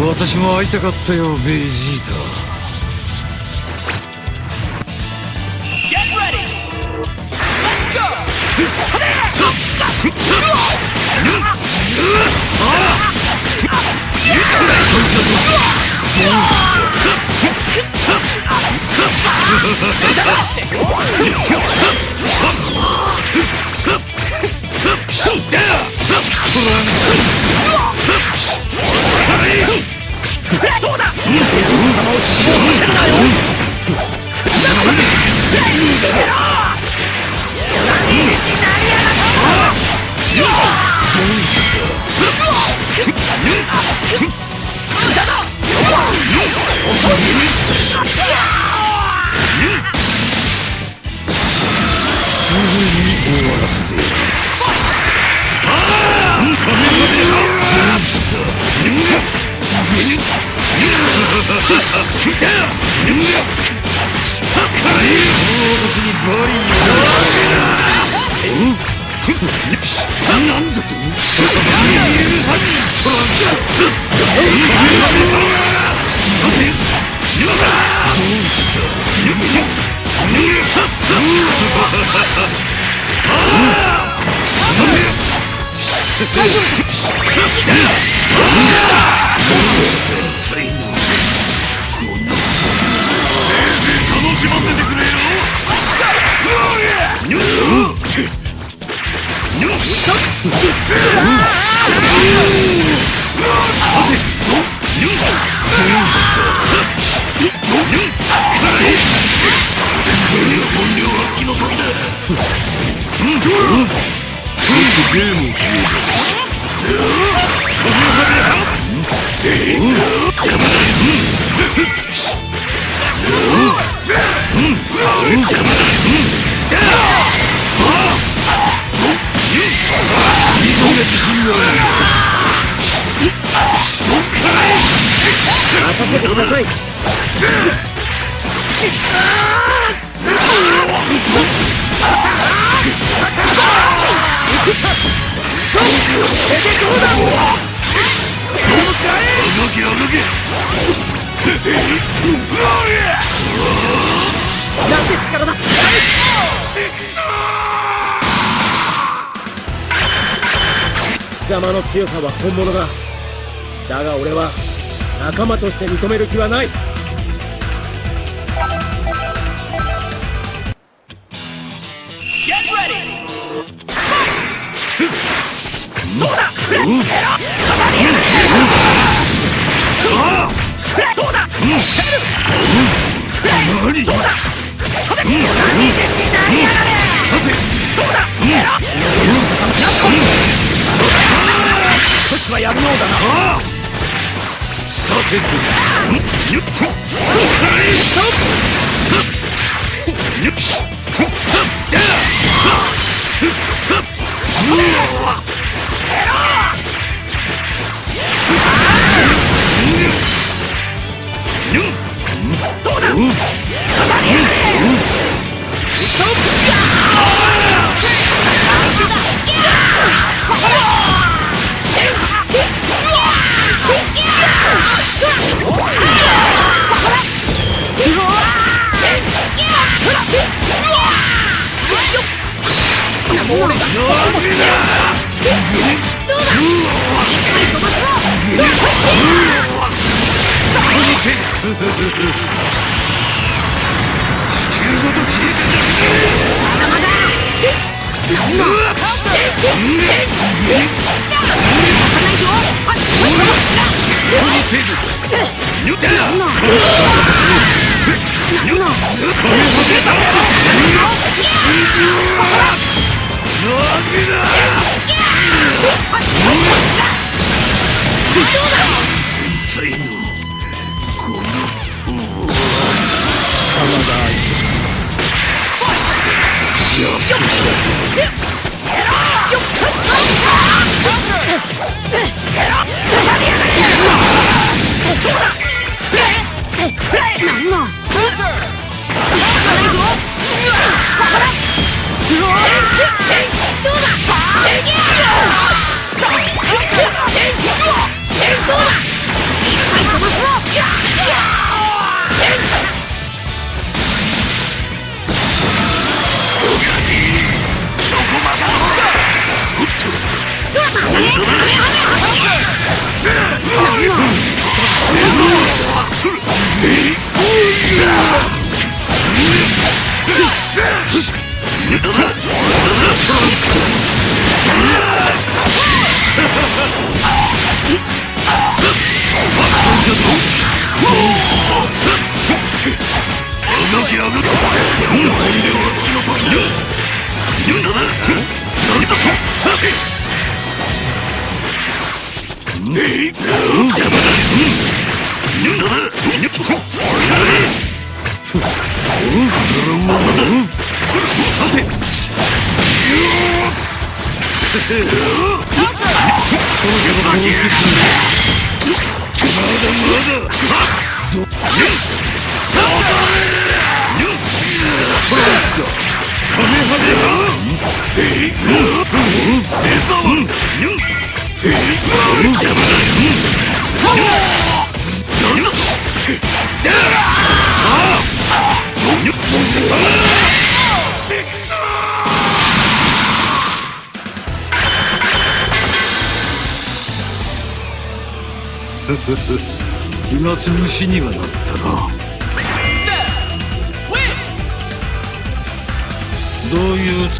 私も会いたかったよベジータ Get ready! Let's go! すぐに終わらせてやる。私にバリなんだと楽しませてくれよ本領発揮の時だちょっとゲームをしようか任せてください。動け動けなんて力だ。貴様の強さは本物だ。だが俺は仲間として認める気はない。 Get ready! 何どうださて少しはやるようだな。さてと地球ごと消えて絶対のこの貴様が相手どうだ暇つぶしにはなったな。 Cell! Win! どういうつ